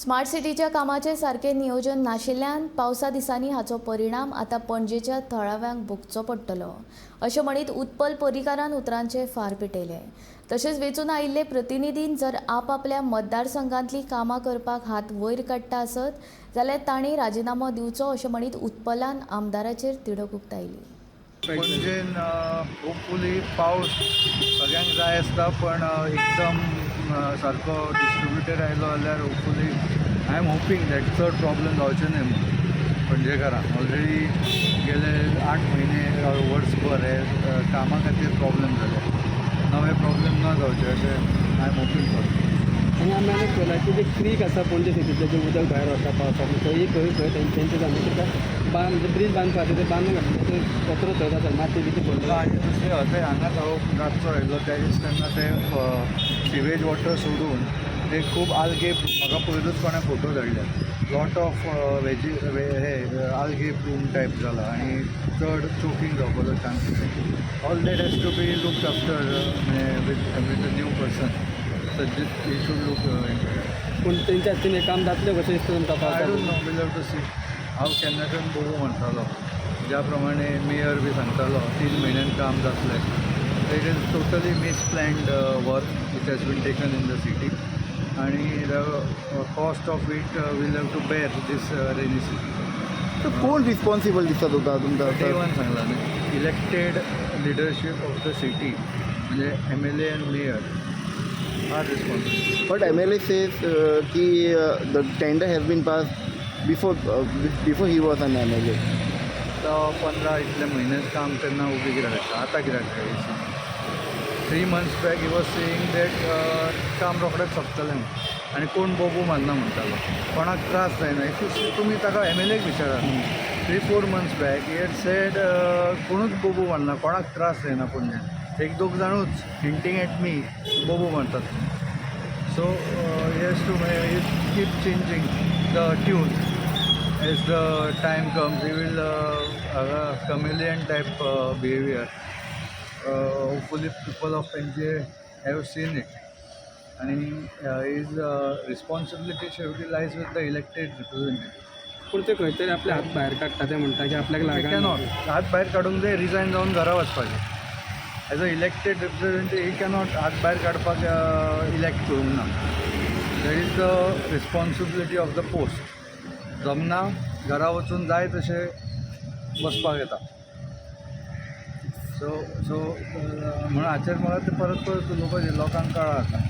Smart सिटीच्या कामाचें सारकें नियोजन नाशिल्ल्यान पावसा दिसांनी हाचो परिणाम आतां पणजेच्या थळाव्यांक भोगचो पडटलो, अशें म्हणीत उत्पल पर्रीकारान उतरांचे फार पेटयले. तशेंच वेंचून आयिल्ले प्रतिनिधीन जर आपापल्या मतदारसंघांतली कामां करपाक हात वयर काडटा आसत जाल्यार तांणी राजिनामो दिवचो, अशें म्हणीत उत्पलान आमदाराचेर तिडक उक्तायली. पणजेन होपफुली पावस सगळ्यांक जाय आसता, पण एकदम सारको डिस्ट्रिब्युटेड आयलो जाल्यार hopefully, I am hoping that चड प्रॉब्लेम जावचे न्हय म्हणून पणजेकारांक. ऑलरेडी गेले 8 म्हयने, वर्सभर हे कामा खातीर प्रॉब्लेम जाले. नवे प्रॉब्लेम ना जावचे अशें I am hoping for. आनी आमी आनी पळयलां की जे क्रीक आसा पणजे सिटींतलें, जें उदक भायर वता पावसांत, थंय खंय खंय तेंचे जावन कित्याक बांद, म्हणजे ब्रीज बांदपा खातीर ते बांदून घातले, ते कचरो थंयच आसा, माती बिती पडली. आनी दुसरें हय, हांगाच हांव रातचो आयलो त्या दीस, तेन्ना ते सिवेज वॉटर सोडून ते खूब आल्गे, म्हाका पयरूच कोणें फोटो धाडले, लॉट ऑफ वेजी हे आल्गे ब्लूम टायप जाला आनी चड चोकींग जावपाचो chance. All that has to be look after with a new person, Sajjit, he should look into. पूण तेंच्या हातीन हें काम जातलें कशें दिसता तुमकां I don't पावसाक? know, we'll have to see. हांव केन्नाच्यान बघू म्हणटालो, ज्या प्रमाणे मेयर बी सांगतालो 3 म्हयन्यान काम जातलें. It is totally misplanned work which has been taken in the city आणि the cost of it will have to bear this rainy season. तर कोण रिस्पॉन्सिबल दिसता तुका तुमकां? डे वन सांगला न्ही, elected leadership of the city, म्हणजे MLA and mayor are responsible. But MLA says की the tender has been pass before he was an MLA. तो 15 इतले म्हयनेच काम तेन्ना उबें कित्याक आसता, आतां कित्याक जाय? 3 months back he was saying that काम रोखडेंच सोंपतलें म्हूण आनी कोण बोबू मारना म्हणटालो, कोणाक त्रास जायना. If you तुमी ताका एम एल एक विचारात, 3-4 months back he had said कोणूच बोबू मारना, कोणाक त्रास जायना पणजेन, एक दोग जाणूच हिंटींग एट मी बोबू मारतात. So he has to keep changing the tune as the time comes. He will have a chameleon type behavior. Hopefully people of Panaji have seen it. आणि his responsibility शेवटी lies with the elected representative. पूण ते खंय तरी आपले हात भायर काडटा, ते म्हणटा की आपल्याक लागना. कॅनॉट हात भायर काडूंक जाय, रिजायन जावन घरा वचपाचें. As a elected representative he cannot हात भायर काडपाक इलेक्ट करूंक ना. That is the responsibility of the post. जमना, घरा वचून जाय तशें बसपाक येता. सो सो म्हणून हाचेर म्हाका ते परत परत उलोवपाचें, लोकांक कळ्ळां आतां.